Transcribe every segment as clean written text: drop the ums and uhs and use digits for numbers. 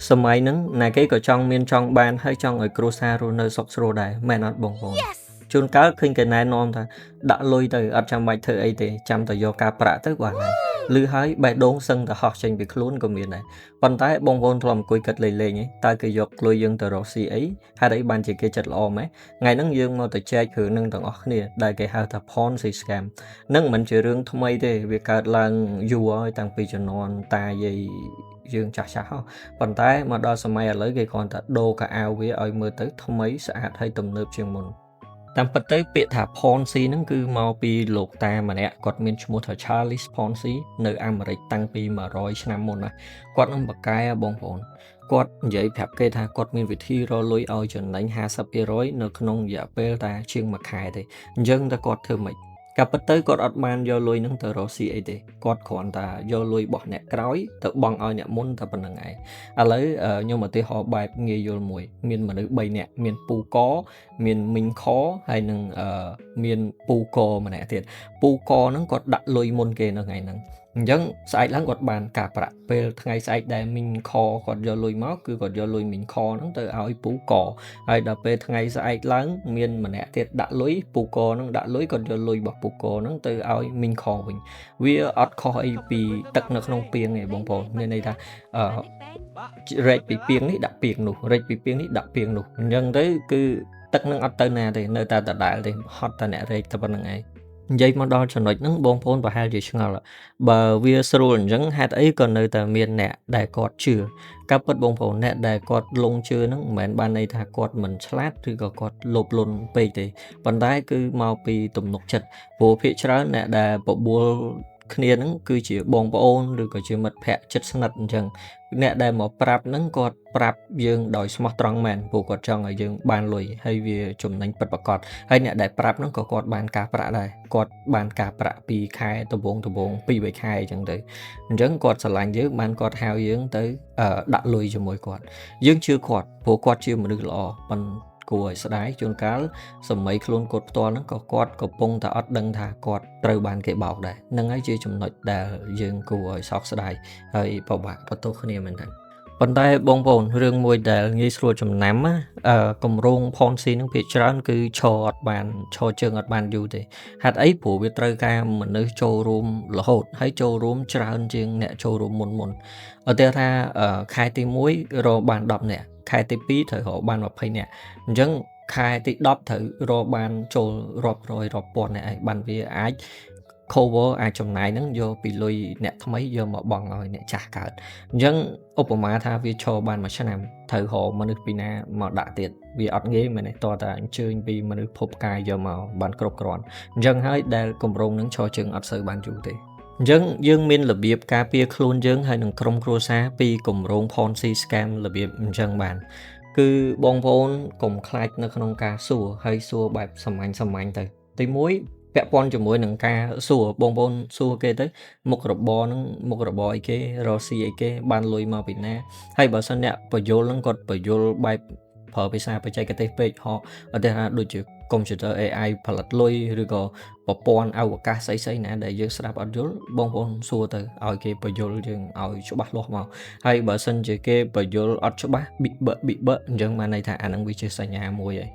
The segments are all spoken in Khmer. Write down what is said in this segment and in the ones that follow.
សម័យហ្នឹងណាគេក៏ចង់មានចង់បានហើយចង់ឲ្យគ្រួសាររស់នៅសុខស្រួលដែរមែនអត់បងប្អូន ជួនកាលឃើញគេណែនាំថាដាក់លុយទៅអត់ចាំបាច់ធ្វើអីទេចាំតែយកការប្រាក់ទៅបានហើយឮហើយបេះដូងសឹងតែហោះចេញពីខ្លួនក៏មានដែរប៉ុន្តែបងប្អូនធ្លាប់អង្គុយគិតលេងៗឯងតើគេយកលុយយើងទៅរកស៊ីអីហេតុអីបានជាគេចិត្តល្អម៉េះថ្ងៃហ្នឹងយើងមកទៅចែករឿងហ្នឹងទាំងអស់គ្នាដែលគេហៅថា Ponzi scam នឹងមិនជារឿងថ្មីទេវាកើតឡើងយូរហើយតាំងពីជំនាន់តាយាយយើងចាស់ចាស់ហ៎ប៉ុន្តែមកដល់សម័យឥឡូវគេគ្រាន់តែដូរខោអាវវាឲ្យមើលទៅថ្មីស្អាតហើយទំនើបជាងមុនតាមពិតទៅពាក្យថា Ponzi ហ្នឹងគឺមកពីលោកតាម្នាក់គាត់មានឈ្មោះថា Charles Ponzi នៅអាមេរិកតាំងពី100ឆ្នាំមុនណាគាត់នឹងបកកែបងប្អូនគាត់និយាយប្រាប់គេថាគាត់មានវិធីរកលុយឲ្យចំណេញ50%នៅក្នុងរយៈពេលតែជាងមួយខែទេអញ្ចឹងតើគាត់ធ្វើម៉េចការពិតទៅគាត់អត់បានយកលុយហ្នឹងទៅរកស៊ីអីទេគាត់គ្រាន់តែយកលុយរបស់អ្នកក្រោយទៅបង់ឲ្យអ្នកមុនតែប៉ុណ្្នឹងឯងឥឡូវខ្ញុំឧទាហរណ៍បែបងាយយល់មួយមានមនុស្ស3នាក់មានពូកមានមីងខហើយនឹងមានពូកម្នាក់ទៀតពូកហ្នឹងគាត់ដាក់លុយមុនគេនៅថ្ងៃហ្នឹងអញ្ចឹងស្អែកឡើងគាត់បានការប្រាក់ពេលថ្ងៃស្អែកដែលមីងខគាត់យកលុយមកគឺគាត់យកលុយមីងខហ្នឹងទៅឲ្យពូកហើយដល់ពេលថ្ងៃស្អែកឡើងមានម្នាក់ទៀតដាក់លុយពូកហ្នឹងដាក់លុយគាត់យកលុយរបស់ពូកហ្នឹងទៅឲ្យមីងខវិញវាអត់ខុសអីពីទឹកនៅក្នុងពាងទេបងប្អូនមានន័យថាអឺរែកពីពាងនេះដាក់ពាងនោះរែកពីពាងនេះដាក់ពាងនោះអញ្ចឹងទៅគឺទឹកនឹងអត់ទៅណាទេនៅតែដដែលទេហត់តែអ្នករែកតែប៉ុណ្្នឹងឯងនិយាយមកដល់ចំណុចហ្នឹងបងប្អូនប្រហែលជាឆ្ងល់បើវាស្រួលអញ្ចឹងហេតុអីក៏នៅតែមានអ្នកដែលគាត់ជឿការពិតបងប្អូនអ្នកដែលគាត់លងជឿហ្នឹងមិនមែនបានន័យថាគាត់មិនឆ្លាតឬក៏គាត់លោភលន់ពេកទេប៉ុន្តែគឺមកពីទំនុកចិត្តព្រោះភាគច្រើនអ្នកដែលបបួលគ្នាហ្នឹងគឺជាបងប្អូនឬក៏ជាមិត្តភ័ក្តិជិតស្និទ្ធអញ្ចឹងអ្នកដែលមកប្រាប់ហ្នឹងគាត់ប្រាប់យើងដោយស្មោះត្រង់មែនព្រោះគាត់ចង់ឲ្យយើងបានលុយហើយវាចំណេញពិតប្រាកដហើយអ្នកដែលប្រាប់ហ្នឹងក៏គាត់បានការប្រាក់ដែរគាត់បានការប្រាក់ពីខែដំបូងដំបូង2 3ខែអញ្ចឹងទៅអញ្ចឹងគាត់ស្រឡាញ់យើងបានគាត់ហៅយើងទៅដាក់លុយជាមួយគាត់យើងជឿគាត់ព្រោះគាត់ជាមនុស្សល្អប៉ុន្តែគួរឲ្យស្ដាយជួនកាលសម័យខ្លួនគាត់ផ្ទាល់ហ្នឹងក៏គាត់កំពុងតែអត់ដឹងថាគាត់ត្រូវបានគេបោកដែរហ្នឹងហើយជាចំណុចដែលយើងគួរឲ្យសោកស្ដាយហើយពិបាកបន្ទោសគ្នាមែនតើប៉ុន្តែបងប្អូនរឿងមួយដែលងាយស្រួលចំណាំណាគម្រោង Ponzi ហ្នឹងភាគច្រើនគឺឈរអត់បានឈរជើងអត់បានយូរទេហេតុអីព្រោះវាត្រូវការមនុស្សចូលរួមរហូតហើយចូលរួមច្រើនជាងអ្នកចូលរួមមុនមុនឧទាហរណ៍ថាខែទី1រកបាន10នាក់ខែទី2ត្រូវរកបាន20នាក់អញ្ចឹងខែទី10ត្រូវរកបានចូលរាប់រយរាប់ពាន់នាក់ឯងបានវាអាច cover អាចចំណាយហ្នឹងយកពីលុយអ្នកថ្មីយកមកបង់ឲ្យអ្នកចាស់កើតអញ្ចឹងឧបមាថាវាឈរបានមួយឆ្នាំត្រូវរកមនុស្សពីណាមកដាក់ទៀតវាអត់ងាយមែនទេតោះតែអញ្ជើញពីមនុស្សភពកាយយកមកបានគ្រប់គ្រាន់អញ្ចឹងហើយដែលគម្រោងហ្នឹងឈរជើងអត់សូវបានយូរទេអញ្ចឹងយើងមានរបៀបការពារខ្លួនយើងហើយនឹងក្រុមគ្រួសារពីគម្រោង Ponzi scam របៀបអញ្ចឹងបានគឺបងប្អូនកុំខ្លាចនៅក្នុងការសួរហើយសួរបែបសាមញ្ញសាមញ្ញទៅទី1ពាក់ព័ន្ធជាមួយនឹងការសួរបងប្អូនសួរគេទៅមុខរបរហ្នឹងមុខរបរអីគេរកស៊ីអីគេបានលុយមកពីណាហើយបើសិនអ្នកបញ្យលហ្នឹងគាត់បញ្យលបែបប្រើភាសាបច្ចេកទេសពេកហោឧទាហរណ៍ដូចជា computer AI ផលិតលុយឬក៏ប្រព័ន្ធអវកាសស្អីស្អីណាដែលយើងស្ដាប់អត់យល់បងប្អូនសួរទៅឲ្យគេបញ្យលយើងឲ្យច្បាស់លាស់មកហើយបើសិនជាគេបញ្យលអត់ច្បាស់ប៊ីបប៊ីបអញ្ចឹងបានន័យថាអាហ្នឹងវាជាសញ្ញាមួយហើយ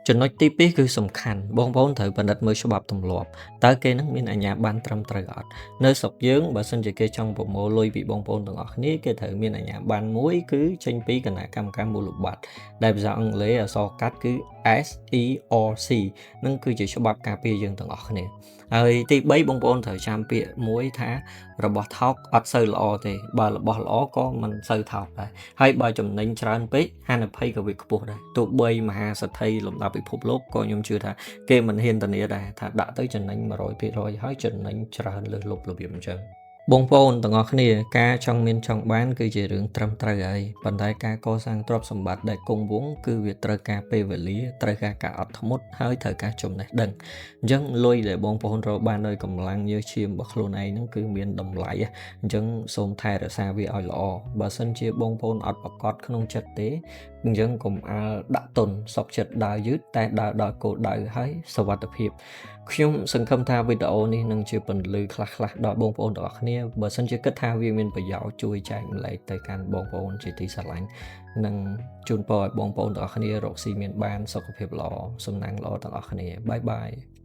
ចំណុចទី2គឺសំខាន់បងប្អូនត្រូវពិនិត្យមើលច្បាប់ទម្លាប់តើគេនឹងមានអាជ្ញាប័ណ្ណត្រឹមត្រូវអត់នៅស្រុកយើងបើសិនជាគេចង់ប្រមូលលុយពីបងប្អូនទាំងអស់គ្នាគេត្រូវមានអាជ្ញាប័ណ្ណមួយគឺចេញពីគណៈកម្មការមូលបត្រដែលភាសាអង់គ្លេសអក្សរកាត់គឺ SERC នឹងគឺជាច្បាប់ការពារយើងទាំងអស់គ្នាហើយទី3បងប្អូនត្រូវចាំពាក្យមួយថារបស់ថោកអត់សូវល្អទេបើរបស់ល្អក៏មិនសូវថោកដែរហើយបើចំណេញច្រើនពេកហានិភ័យក៏វាខ្ពស់ដែរទោះបីមហាសេដ្ឋីលំដាប់ពិភពលោកក៏ខ្ញុំជឿថាគេមិនហ៊ានធានាដែរថាដាក់ទៅចំណេញ100%ហើយចំណេញច្រើនលើសលប់របៀបអញ្ចឹងបងប្អូនទាំងអស់គ្នាការចង់មានចង់បានគឺជារឿងត្រឹមត្រូវហើយប៉ុន្តែការកសាងទ្រព្យសម្បត្តិដែលគង់វង្សគឺវាត្រូវការពេលវេលាត្រូវការការអត់ធ្មត់ហើយត្រូវការចំណេះដឹងអញ្ចឹងលុយដែលបងប្អូនរកបានដោយកម្លាំងញើសឈាមរបស់ខ្លួនឯងហ្នឹងគឺមានតម្លៃអញ្ចឹងសូមថែរក្សាវាឲ្យល្អបើសិនជាបងប្អូនអត់ប្រកបក្នុងចិត្តទេអញ្ចឹងកុំអាលដាក់ទុនសុកចិត្តដើរយឺតតែដើរដល់គោលដៅហើយសុវត្ថិភាព ខ្ញុំសង្ឃឹមថាវីដេអូនេះនឹងជាពន្លឺខ្លះៗដល់បងប្អូនទាំងអស់គ្នាបើសិនជាគិតថាវាមានប្រយោជន៍ជួយចែករំលែកទៅកាន់បងប្អូនជាទីស្រឡាញ់និងជូនពរឲ្យបងប្អូនទាំងអស់គ្នារកស៊ីមានបានសុខភាពល្អសំណាងល្អទាំងអស់គ្នាbye bye.